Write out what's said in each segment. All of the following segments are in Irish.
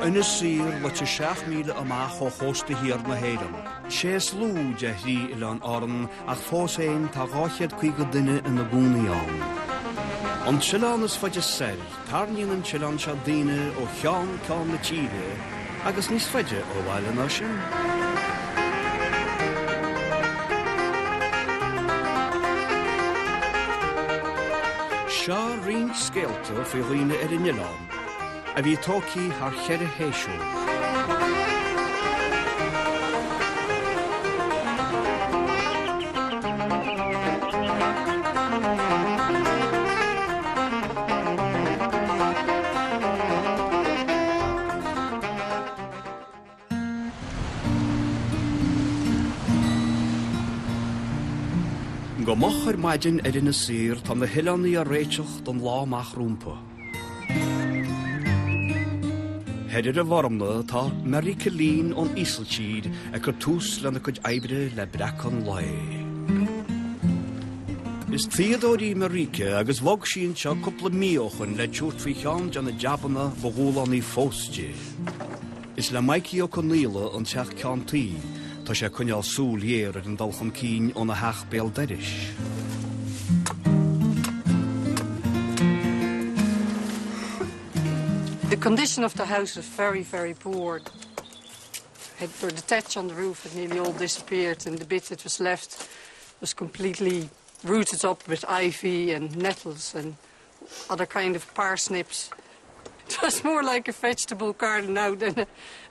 Inis Oírr luite 7 míle amach ó chósta thiar na hÉireann. Sé is lú de thrí oileán Árann ach fós féin tá 250 duine ina gcónaí ann. An t-oileán is faide soir, tarraingíonn an t-oileán seo daoine ó cheann ceann na tíre agus níos faide ó bhaile ná sin. Seo roinnt scéalta faoi dhaoine ar an oileán a bhí tógtha thar cheithre shéasúr. Go moch ar maidin ar Inis Oírr tá na hoileánaigh á réiteach don lá amach rompu. Thoir ar an bhFormna tá Marieke Leen ón Ísiltír ag cur tús lena cuid oibre le breacadh an lae. Is tuíodóir í Marieke agus bhog sí anseo cúpla mí ó shoin le tabhairt faoi cheann de na jabanna ba dhúshlánaí fós di. Is le Mikey Ó Conaola an teach ceann tuí, tá sé ag coinneáil súil ghéar ar an dul chun cinn óna theach béal dorais. The condition of the house was very, very poor. The thatch on the roof had nearly all disappeared and the bit that was left was completely rooted up with ivy and nettles and other kind of parsnips. It was more like a vegetable garden now than a,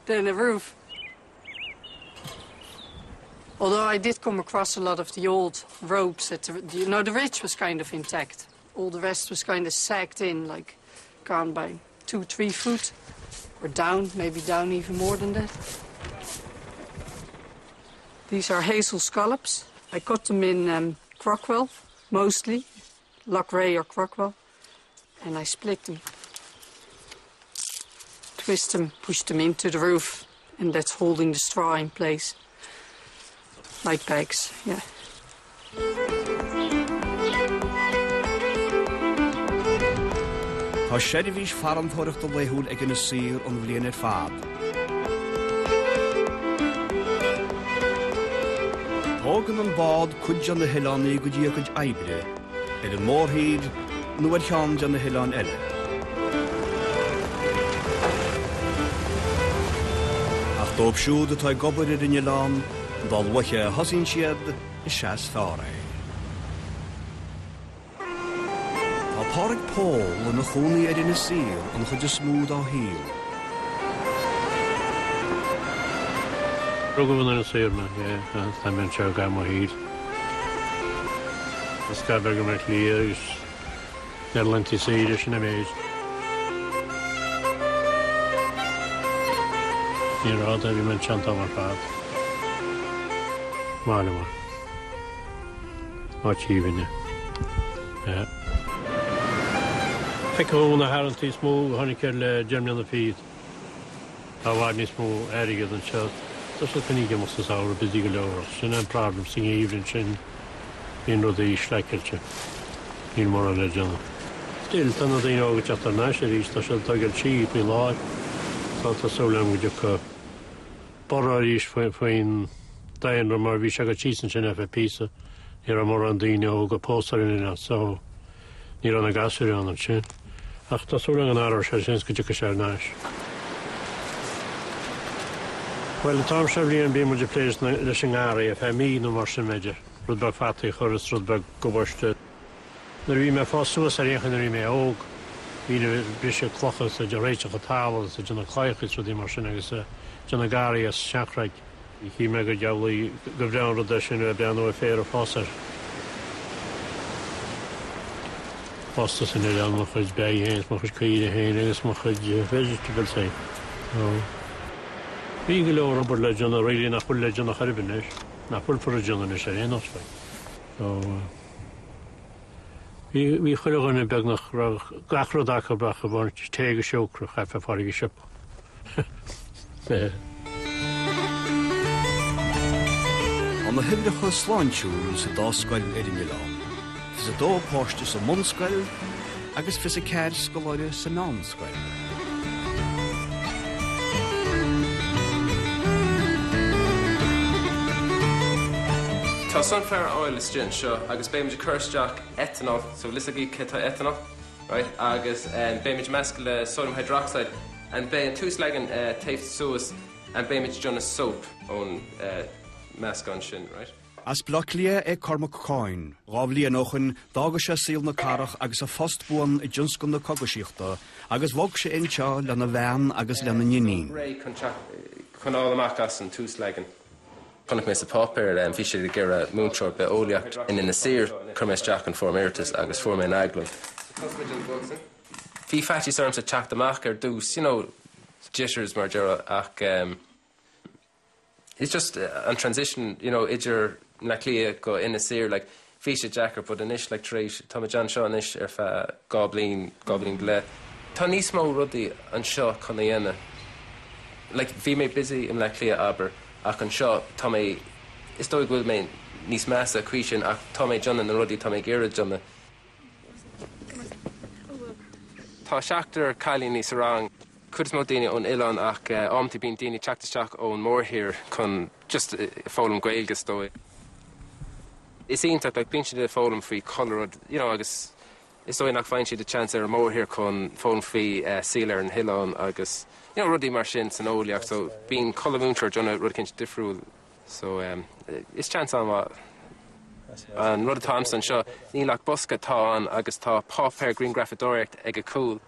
than a roof. Although I did come across a lot of the old ropes that the, you know the ridge was kind of intact. All the rest was kind of sagged in like gone by 2 3 foot or down, maybe down even more than that. These are hazel scallops. I cut them in um, Crockwell mostly, Loughrea or Crockwell, and I split them. Twist them, push them into the roof, and that's holding the straw in place. Like bags, yeah. Tá seirbhís farantóireachta laethúil ag Inis Oírr an bhliain ar fad. Tógann an bád cuid de na hoileánaigh go dtí a gcuid oibre, ar an mórthír nó ar cheann de na hoileáin eile. Ach dóibh siúd atá ag obair ar an oileán, dá luaithe a thosaíonn siad, is ea is fearr é. Tá Pádraig Pól ina chónaí ar Inis Oírr an chuid is mó dá shaol. Rugadh in Inis Oírr mé, yeah, tá mé anseo ar feadh mo shaoil. As Cathair Bhaile Átha Cliath agus ar laethanta saoire sin an méid. Ní raibh, bhí mé anseo an t-am ar fad. Maith liom é. Áit aoibhinn é. Feicim na hathruithe is mó a tháinig air le 10 mbliana fichead. Tá i bhfad níos mó airgead anseo. Tá siad chun imeacht sa samhradh busy go leor ach sin an problem sa ngeimhreadh ansin bíonn rudaí slackáilte. Níl mórán le déanamh. Still tá na daoine óga ag teacht thar n-ais arís tá siad ag tógáil siar faoi láthair. Tá tá súil agam go dtiocfaidh borradh arís faoin daonra mar bhí sé ag dul síos ansin ar feadh píosa. Ní raibh mórán daoine óga ag pósadh ar an oileán so ní raibh na gasúir ann ansin. Ach tá súil agam go n-athróidh sé sin is go dtiocfaidh sé thar n-ais. Bhuel, an t-am seo bhliain bíonn muid ag plé leis an ngarraí ar feadh mí nó mar sin b'fhéidir. Rud beag fataí a chur is rud beag gabáiste. Nuair a bhí mé ag fás suas ar aon chaoi nuair a bhí mé óg, bhínn ag briseadh clocha is ag réiteach an talamh is ag déanamh claíocha is rudaí mar sin agus ag déanamh garraí as seanchreig. Shíl mé gur diabhlaí gur bhreá an rud é sin a bheith ag breathnú ar féar ag fás air. Fosta san oileán mo chuid beithígh féin is mo chuid caoirigh féin agus mo chuid vegetables féin. So bhí go leor obair le déanamh really nach bhfuil le déanamh chor ar bith anois, nach bhfuilfear ag déanamh anois ar aon nós like. So. Bhí chuile dhuine beagnach raibh gach rud acu ach amháin tae agus siúcra, chaithfeá fáil ag an siopa. Tá na huimhreacha sláintiúil sa dá scoil ar an oileán, 22 páiste sa mbunscoil agus 24 scoláire sa meánscoil. Tá sunflower oil istigh anseo agus beimid ag cur isteach ethanol, so bhfuil fhios agaibh cé tá ethanol, right, agus beimid ag meascadh le sodium hydroxide and beidh an tuaslagan téite suas and beimid ag déanamh soap ón meascán sin, right. As Baile Átha Cliath é Cormac Coyne. 2 bhliain ó shoin d'fhága sé saol na cathrach agus a phost buan i dtionscal na cogaisíochta agus bhog sé anseo lena bhean agus lena n-iníon. Réidh chun chun fháil amach as an tuaslagan. Chonaic mé sa pháipéar, bhí siad ag iarraidh múinteoir bitheolaíocht in Inis Oírr. Chuir mé isteach an foirm iarratais agus fuair mé an agallamh. Bhí faitíos ormsa teacht amach ar dtús, you know, jitters mar a déarfá ach it's just an transition, you know, idir Bleá Cliath go Inis Oírr, like, bhí sé deacair but anois, like, tar éis, tá muid anseo anois ar feadh 2 bliain, 2 bliain go leith. Tá níos mó rudaí anseo chun a dhéanamh. Like, bhí mé busy i mBleá Cliath, abair, ach anseo tá mé, is dóigh go bhfuil mé níos measa cuí sin ach tá mé ag déanamh na rudaí tá mé ag iarraidh déanamh. Tá seachtar cailíní sa rang. Cuid is mó daoine ón oileán ach amanta bíonn daoine ag teacht isteach ón mórthír chun just foghlaim Gaeilge is dóigh. Is iontach like bíonn siad ag foghlaim faoi chuile rud you know agus is dóigh nach bhfaigheann siad a chance ar an mórthír chun foghlaim faoi saol ar an oileán agus you know rudaí mar sin san eolaíocht so bíonn chuile mhúinteoir ag déanamh rud eicínt difriúil so is chance an-mhaith. An rud atá a'msa anseo níl ach bosca atá ann agus tá páipéar grianghrafadóireacht ag a cúl.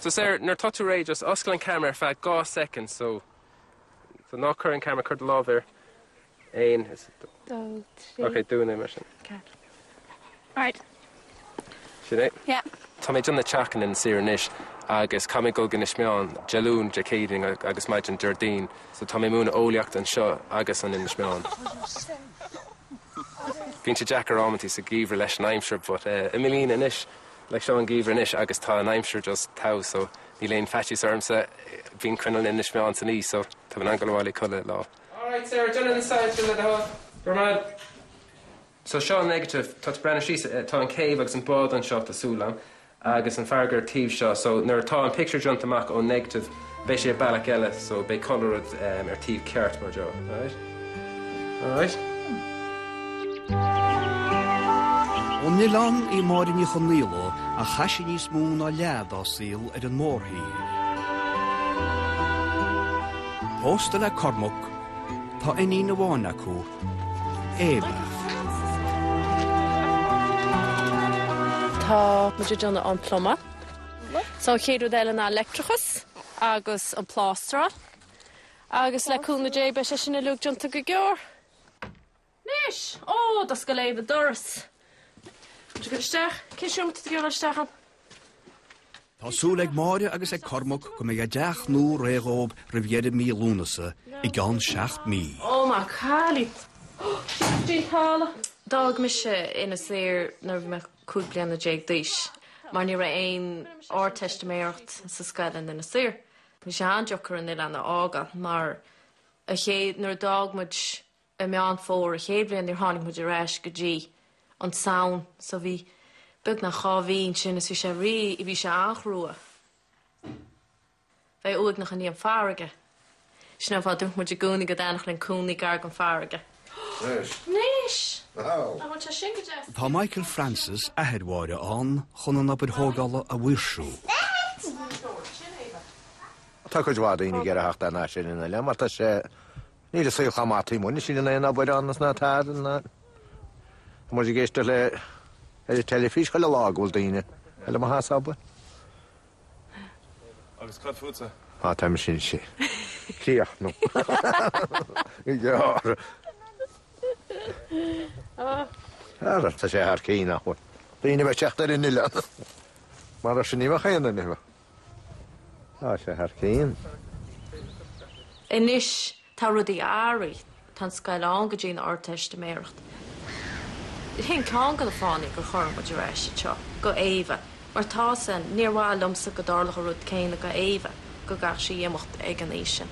So Sarah, nuair atá tú réidh, just oscail an ceamara ar feadh 2 soicind, so so ná cuir an ceamara, cuir do lámh air. 1, 2, 3. Ok, dún é mar sin. 4. Right. Sin é? Yeah. Tá mé ag déanamh teach in Inis Oírr anois agus caithfidh mé dul go Inis Meáin Dé Luain, Dé Céadaoin agus maidin Déardaoin. So tá mé ag múineadh eolaíocht anseo agus in Inis Meáin. Bíonn sé deacair amantaí sa gheimhreadh leis an aimsir but i mbliana anois, like seo an geimhreadh anois agus tá an aimsir just togha so níl aon faitíos ormsa, bíonn coinneal in Inis Meáin san oíche so tá mé in ann dul abhaile chuile lá. Alright Sarah, déan an side le do thoil. Go raibh maith. So seo an negative, tá tú breathnú síos, tá an céibh agus an bád anseo tá súil agam agus an farraige ar taobh seo so nuair atá an picture déanta amach ón negative beidh sé bealach eile so beidh chuile rud ar taobh ceart mar seo. Alright? Alright? Ón oileán í Máire Ní Chonaola ach chaith sí níos mó ná leath dá saol ar an mórthír. Pósta le Cormac, tá iníon amháin acu, Éabha. Tá muid ag déanamh an plumbing. So an chéad rud eile ná leictreachas agus an plástráil. Agus le cúnamh Dé beidh sé sin uilig déanta go gearr. Anois! Ó, d'oscail Éabha doras. Muid ag dul isteach. Cén seomra atá tú ag dul isteach ann? Tá súil ag Máire agus ag Cormac go mbeidh a dteach nua réidh dhóibh roimh dheireadh mí Lúnasa, i gceann 7 mí. Ó, my cailín. Dén tála. D'fhág mise Inis Oírr nuair a bhí mé 15 bliana d'aois mar ní raibh aon Ardteistiméireacht sa scoil in Inis Oírr. Bhí sé an-deacair an oileán a fhágáil mar a chéad, nuair a d'fhág muid I Meán Fómhair an chéad bhliain níor tháinig muid ar ais go dtí an Samhain so bhí beagnach 2 mhí ansin is bhí sé rí, bhí sé an-chrua. Bheith uaigneach i ndiaidh an farraige. Sin an fáth dúirt muid i gcónaí go dtaitneodh linn cónaí gar don farraige. Anois! An bhfuil sé sin go deas? Tá Michael Francis, athair Mháire, ann chun an obair thógála a mhaoirsiú. Tá cuid mhaith daoine ag iarraidh theacht thar n-ais ar an oileán mar tá sé Níl an saol chomh maith taobh amuigh anois, níl aon obair ann is ná tada ná Tá muid ag éisteacht le ar an teilifís chuile lá go bhfuil daoine ag dul amach as obair. Agus cad fútsa? Á tá mise anois ag críochnú. Gearr. Ara tá sé thar cinn nach bhfuil. Daoine a bheith ag teacht ar an oileán. Mar sin ní bheadh aon duine. Tá sé thar cinn. Anois tá rudaí athraithe, tá an scoil ann go dtí an Ardteistiméireacht. Sin ceann de na fáthanna gur chuir muid ar ais anseo go Éabha, mar tá san, níor mhaith liomsa go dtarlódh an rud céanna go Éabha, go gcaithfeadh sí imeacht ag an aois sin.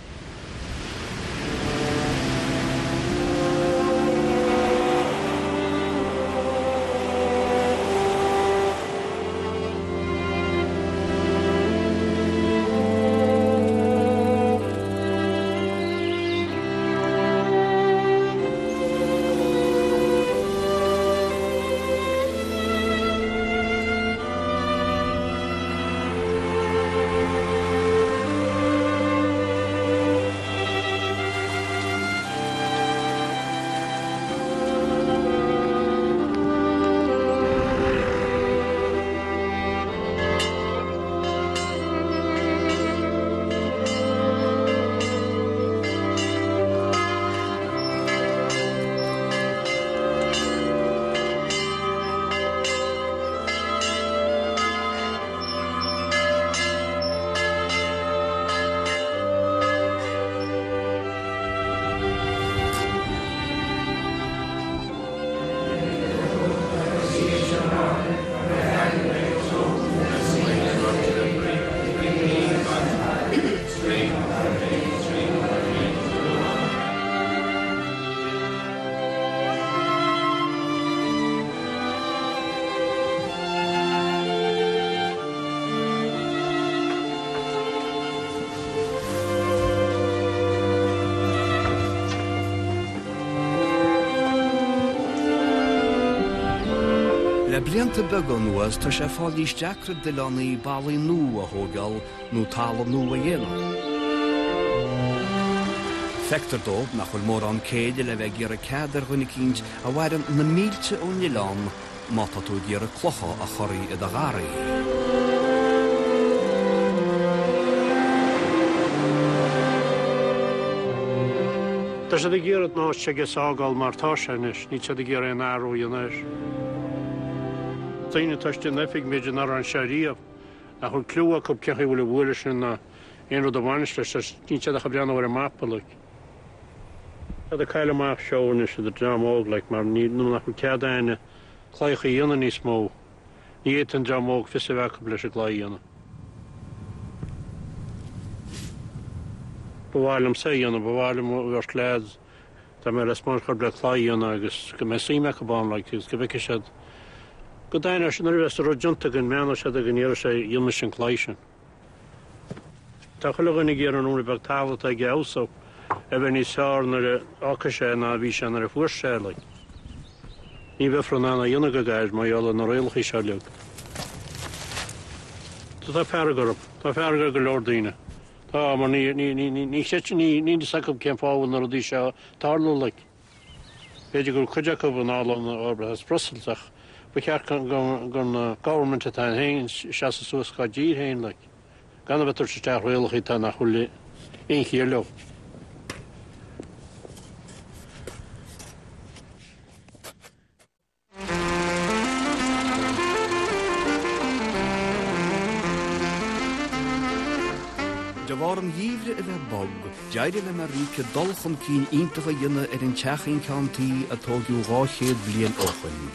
Le blianta beaga anuas tá sé ag fáil níos deacra d'oileánaigh ballaí nua a thóigeáil nó talamh nua a dhéanamh. Feictear dóibh nach bhfuil mórán céille le bheith ag iarraidh cead ar dhuine eicínt a mhaireann na mílte ón oileán má tá tú ag iarraidh clocha a chur i do gharraí. Tá siad ag iarraidh an áit seo a fhágáil mar tá sé anois, níl siad ag iarraidh aon athrú a dhéanamh air. Daoine atá istigh in oifig, b'fhéidir nach raibh anseo riamh, nach bhfuil cliú acu cén chaoi a bhfuil an bhuaile sin ná aon rud a bhaineas leis, níl siad ach ag breathnú ar an mapa, like. Tá siad ag cailleadh amach seo anois, an dream óg, like, mar ní, nach bhfuil cead againne claíocha a dhéanamh níos mó. Ní fhéadfaidh an dream óg fios a bheith acu leis an gclaí a dhéanamh. Ba mhaith liomsa é a dhéanamh, ba mhaith liom bheirt leaids dá mbeadh le spáint chur le claí a dhéanamh agus go mbeidh suim acu ann like agus go bhfeicfidh siad go dtaitneoidh sé nuair a bheas an rud déanta againn, breathnóidh siad go ndéarfaidh sé dhein mise an claí sin. Tá chuile dhuine ag iarraidh an ruainne beag talamh atá aige a fheabhsú, a bheith níos fearr nuair a fhágfaidh sé ná a bhí sé nuair a fuair sé é, like. Ní bheifear in ann é a dhéanamh go gairid mar gheall ar na rialacha seo uilig. Tá fearg orthu. Tá fearg ar go leor daoine. Tá, mar ní, ní, ní, ní, ní chreidfidh, ní, níl fhios acu cén fáth a bhfuil na rudaí seo ag tarlú, like. B'fhéidir go bhfuil cuid acu in ann obair as Brussels ach ba cheart gur na government atá ann féin seasamh suas dá dtír féin like. Gan a bheith ag tabhairt isteach rialacha atá nach bhfuil aon chiall leo. De bharr an gheimhridh a bheith bog, d'éirigh le Marieke dul chun cinn iontach a dhéanamh ar an teachín ceann tuí a tóigeadh 200 bliain ó shoin.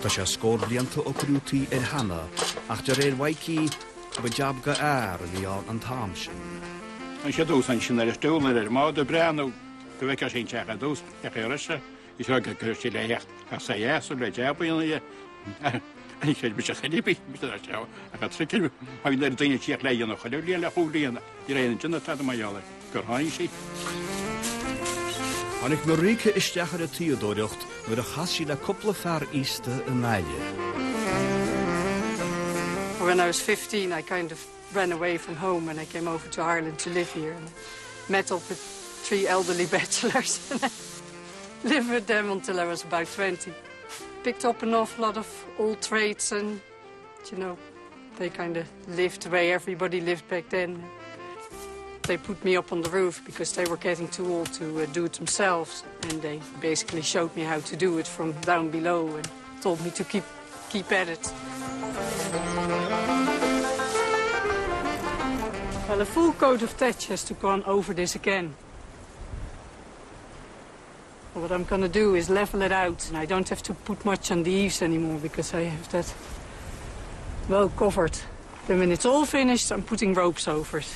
Tá sé scór blianta ó cuireadh tuí air cheana, ach de réir Mhaidhcí, ba jab do fhear a bhí ann an t-am sin. An chéad dtús ansin ar an stiúir ar an mbád ag breathnú go bhfeicfeadh sé an teach ar dtús, ach ar ise. Is rud go gcuirfeadh sí le theacht as a dheas le jab a dhéanamh dhe. Ní chreid mise chuile bith, mise dá seabhac, ach a truicil, má bhíonn ar daoine tíocht le dhéanamh chuile bhliain le chúig bliana, ní raibh aon duine tada mar gheall air gur tháinig sí. Tháinig Marieke isteach ar an tuíodóireacht nuair a chas sí le cúpla fear aosta i nGaillimh. When I was 15 I kind of ran away from home and I came over to Ireland to live here and met up with three elderly bachelors and I lived with them until I was about 20. Picked up an awful lot of old trades and you know they kind of lived the way everybody lived back then. They put me up on the roof because they were getting too old to uh, do it themselves and they basically showed me how to do it from down below and told me to keep keep at it. Well, a full coat of thatch has to go on over this again. What I'm gonna do is level it out and I don't have to put much on the eaves anymore because I have that well covered. Then when it's all finished, I'm putting ropes over it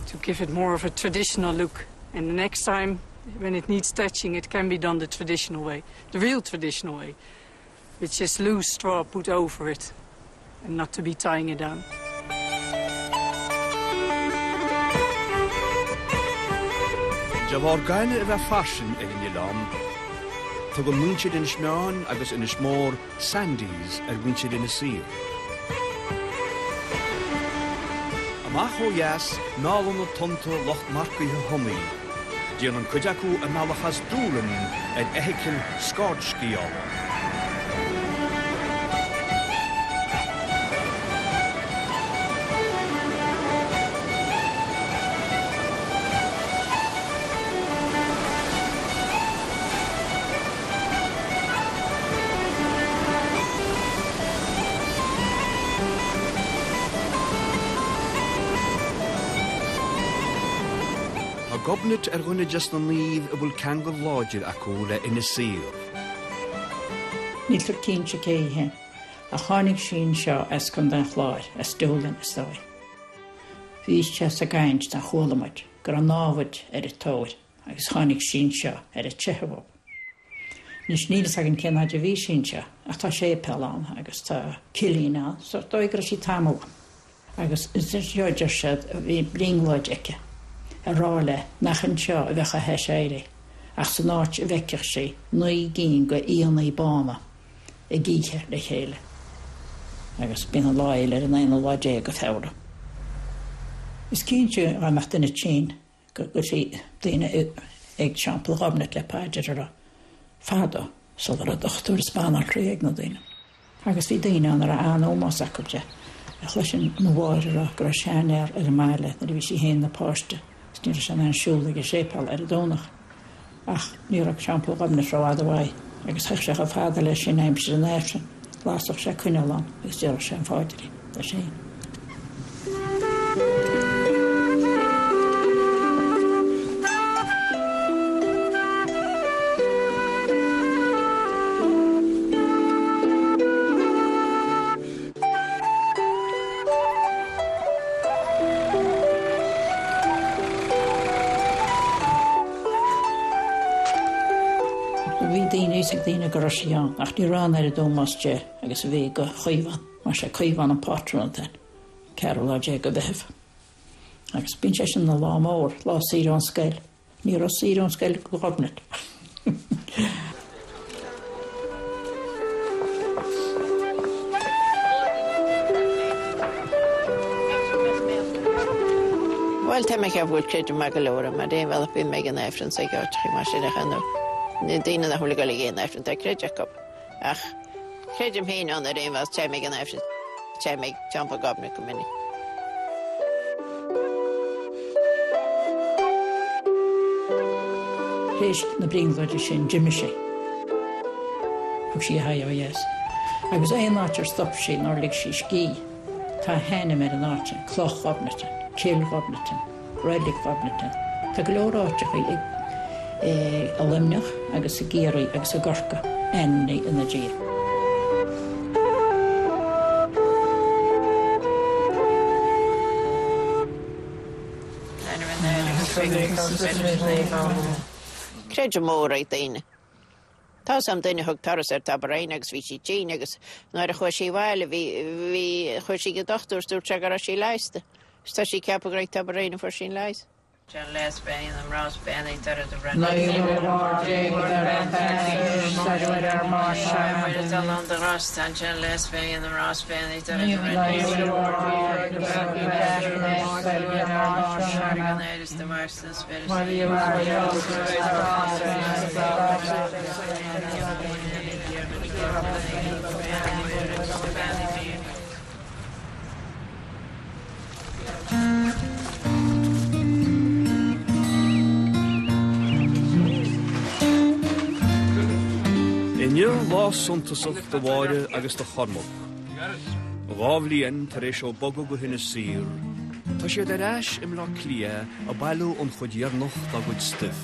to give it more of a traditional look. And the next time, when it needs thatching, it can be done the traditional way, the real traditional way, which is loose straw put over it and not to be tying it down. De bharr gaineamh a bheith fairsing ar an oileán, tugann muintir Inis Meáin agus Inis Mór Sandies ar mhuintir Inis Oírr. Amach ó dheas, meallann na tonnta lucht marcaithe Thomaí. Déanann cuid acu a mbealach as Doolin ar fheithicil scairdsciála. Tá Gobnait ar dhuine des na naoimh a bhfuil ceangal láidir acu le Inis Oírr. Níltear cinnte cé hí, ach tháinig sí anseo as Contae an Chláir, as Doolin is dóigh. Bhí sé sa gcaint dár chuala muid go raibh námhaid ar a tóir agus tháinig sí anseo ar a teitheadh uathu. Anois níl fhios againn cén fhaid a bhí sí anseo ach tá séipéal ann agus tá cillín ann so is dóigh go raibh sí tamall ann. Agus anseo a deir siad a bhí brionglóid aici ag rá léi nach anseo a bheadh a haiséirí ach san áit a bhfeicfeadh sí 9 gcinn de fhianna bána. ag ithe le chéile agus bíonn an lá fhéile ar an aonú lá déag de Feabhra. Is cinnte dá mbeadh duine tinn go gcuirfí daoine ag Teampall Ghobnait le paidir a rá fadó sula raibh dochtúir is banaltraí ag na daoine. Agus bhí daoine ann a raibh an-ómós acu di. Chloisinn mo mháthair ag rá go raibh seanfhear ar an mbaile nuair a bhí sí féin ina páiste is ní raibh sé in ann siúl ag an séipéal ar an Domhnach. Ach ní raibh Teampall Ghobnait rófhada uaidh agus théadh sé chomh fada leis sin aimsir an Aifrinn, lasadh sé coinneal ann agus déarfadh sé an pháidrín leis féin. Bhí daoine, fhios ag daoine go raibh sí ann, ach ní raibh an oiread ómós di agus a bhí do Chaomhán, mar sé Caomhán an pátrún atá ann, ceathrú lá déag de Mheitheamh. Agus bíonn sé sin ina lá mór, lá saoire ón scoil. Ní raibh saoire ón scoil ag Gobnait. Bhuel, tá mé ag ceapadh go bhfuil creideamh maith go leor agam, ar aon bhealach bíonn mé ag an Aifreann is ag áiteachaí mar sin ach ar ndóigh na daoine nach bhfuil ag dul ag aon Aifreann tá creideamh acu. Ach creidim féin ann ar aon bhealach, téim ag an Aifreann, téim ag Teampall Ghobnait go minic. Théis na brionglóide sin d'imigh sí. Thug sí a haghaidh ó dheas. Agus aon áit ar stop sí nár lig sí scíth, tá a hainm ar an áit sin, Cloch Ghobnatan, Cill Ghobnatan. Reilig Ghobnatan. Tá go leor áiteacha i Luimneach agus i gCiarraí agus i gCorcaigh ainmnithe ina diaidh. Creideamh mór ag daoine. Tá 'fhios a'm duine a thug turas ar Tobar Éinde agus bhí sí tinn agus nuair a chuaigh sí abhaile bhí, bhí, chuaigh sí go dochtúir is dúirt sé go raibh sí leigheasta. Is tá sí ag ceapadh gur ag Tobar Éinde a fuair sí an leigheas. Inniu lá suntasach do Mháire agus do Chormac. 2 bhliain tar éis ó bogadh go hInis Oírr, tá siad ar ais i mBleá Cliath ag bailiú an chuid dheireanach dá gcuid stuif.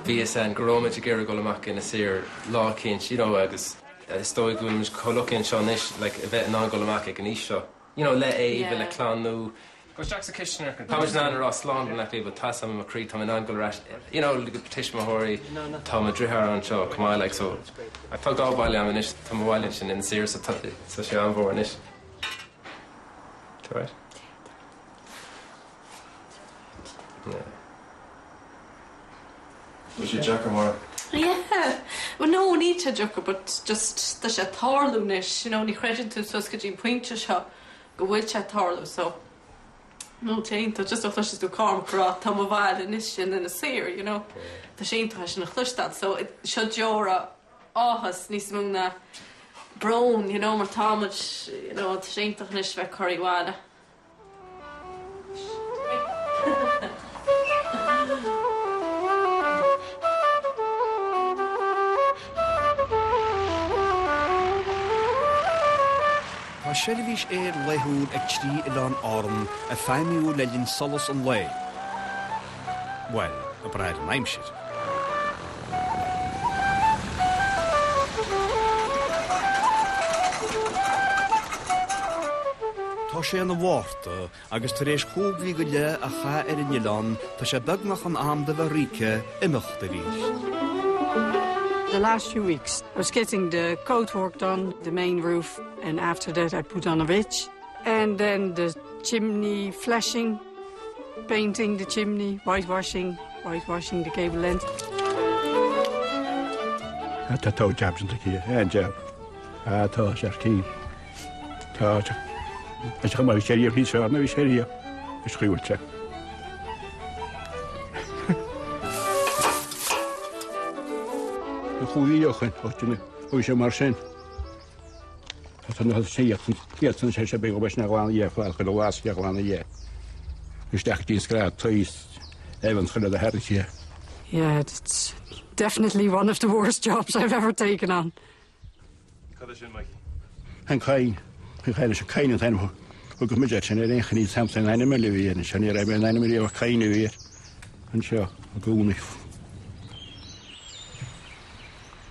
Bhí fhios againn go raibh muid ag iarraidh dul amach Inis Oírr lá eicínt, you know, agus is dóigh go bhfuil muid chomh lucky anseo anois, like, a bheith in ann dul amach ag an aois seo, you know, le Éabha, le clann nó. Go isteach sa chistin. Tá muid in ann a rá slán go Bleá Cliath but tá 'fhios a'm i mo chroí, tá mé in ann dul ar ais, you know, le tuismitheoirí, tá mo driotháir anseo chomh maith, like, so, tá 2 baile a'm anois, tá mo bhaile ansin in Inis Oírr so tá, tá sé an-mhór anois. Tá right? Yeah. Bhfuil sé deacair mar? Yeah. Well no, níl sé deacair but just tá sé ag tarlú anois, you know, ní chreideann tú suas go dtí an pointe seo go bhfuil sé ag tarlú so no tá iontach just a chloiseann tú Cormac ag rá tá mo bhaile anois in Inis Oírr, you know. Tá sé iontach é sin a chloisteáil so seo deora áthas níos mó ná brón, you know, mar tá muid, you know, tá sé iontach anois bheith curtha abhaile. Tá seirbhís aeir laethúil ag 3 oileán Árann ag feidhmiú le linn solas an lae. Bhuel, ag brath ar an aimsir. Tá sé ina Mhárta agus tar éis chúig mhí go leith a chaitheamh ar an oileán, tá sé beagnach in am do Mharika imeacht arís. The last few weeks I was getting the coat work done, the main roof, and after that I put on a ridge. And then the chimney flashing, painting the chimney, whitewashing, whitewashing the cable end. Tá tá jab sin aici, an jab. Ah, tá sé ar tí. Tá sé. Tá sé chomh maith, bhí sé riamh níos fearr ná bhí sé riamh. Is chaoi bhfuil sé. An chúil ó shin, ó bhí sé mar sin. Tá na iadsan sé sé beidh obair na ghlan dhe fad chuile las de ghlan dhe. Isteach dtí an scread taobh Evans chuile do tharraing sé. Yeah, it's definitely one of the worst jobs I've ever taken on. Cad é sin, Mikey? An Cain. An Cain is an Cain an t-ainm thug muid air sin ar aon chaoi níl 's a'msa aon ainm eile a bhí air anseo ní raibh aon ainm riamh ach Cain a bhí air anseo i gcónaí.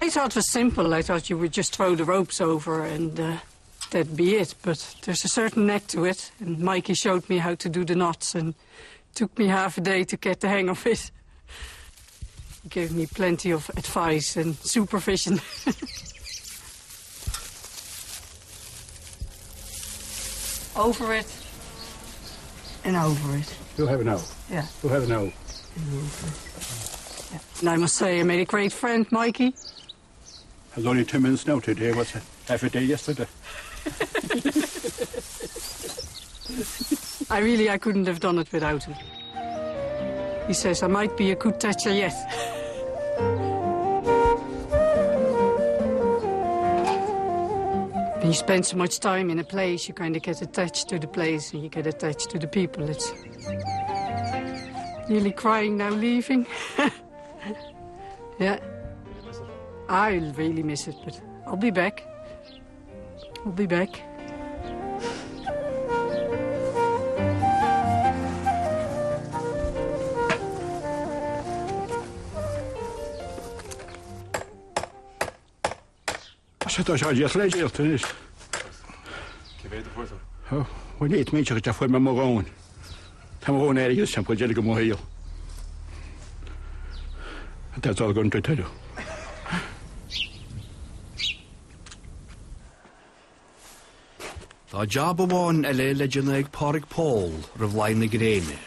I thought it was simple. I thought you would just throw the ropes over and uh, that'd be it. But there's a certain knack to it. And Mikey showed me how to do the knots and took me half a day to get the hang of it. He gave me plenty of advice and supervision. over it and over it. You'll have an O. Yeah. You'll have an O. And over it. Yeah. And I must say, I made a great friend, Mikey. It was only two minutes now today. Was half a day yesterday. I really, I couldn't have done it without him. He says I might be a good toucher yet. When you spend so much time in a place, you kind of get attached to the place and you get attached to the people. It's nearly crying now leaving. yeah. I really miss it, but I'll be back. I'll be back. Tá sé deas le déalt anois. Cé mhéad a fuair tú? Bhuel ní mé a fuair mé mo dhóthain. Tá mo dhóthain airgid sin chuid eile go mo shaol. That's all going to tell you. Tá jab amháin eile le déanamh ag Pádraig Paul roimh luí na gréine.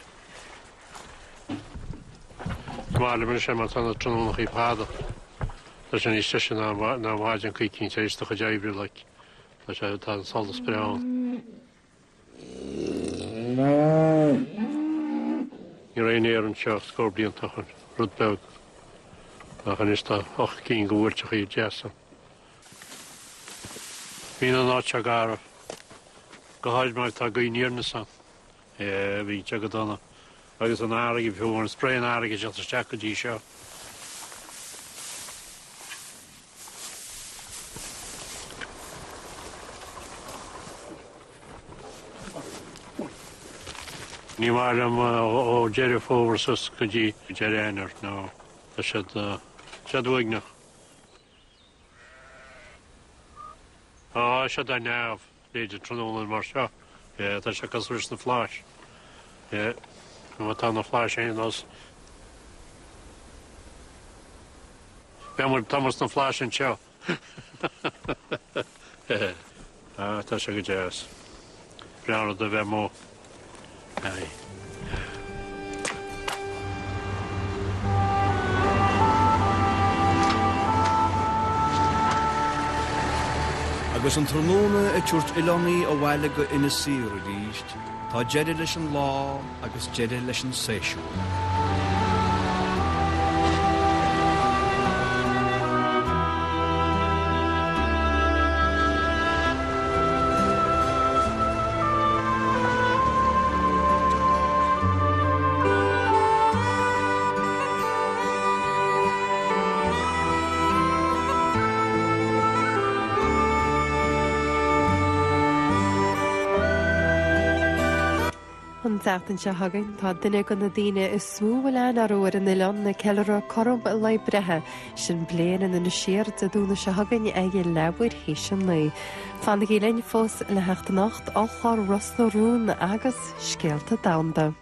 Is maith liom anois é mar tá na tráthnónachaí fada. Tá sé níos deise ná ná maidin coicín tar éis do chuid oibre like. Tá sé tá an solas breá ann. Ní raibh aon fhéar anseo scór blianta ó shin, rud beag. Ach anois tá 8 gcinn de bhuailteachaí deasa. Bíonn an áit seo garbh, go háirid mar tá gaoth aniar aneas ann. Bíonn sé go dona. Agus an fharraige, fiú an spray an fharraige ag teacht isteach go dtí seo. Ní maith liom ó Deireadh Fómhair suas go dtí deireadh Eanáir, nó tá siad, siad uaigneach. Tá siad ar neamh, b'fhéidir tráthnóna mar seo. Tá sé cosúil leis na flaithis. Má tá na flaithis aon nós. Beidh muid, tá muid sna flaithis anseo. Ah, tá sé go deas. Breá rud a bheith amuigh. Aye. Agus an tráthnóna ag tabhairt oileánaigh abhaile go Inis Oírr arís, tá deireadh leis an lá agus deireadh leis an séasúr. An tseachtain seo chugainn, tá duine de na daoine is mó a bhfuil aithne orthu ar an oileán ag ceiliúradh cothrom a lae breithe, sin bliain in Inis Oírr Dé Domhnaigh seo chugainn ag leathuair théis a 9. Fanaigí linn fós le theacht anocht, ollchlár Ros na Rún agus Scéalta Domhanda.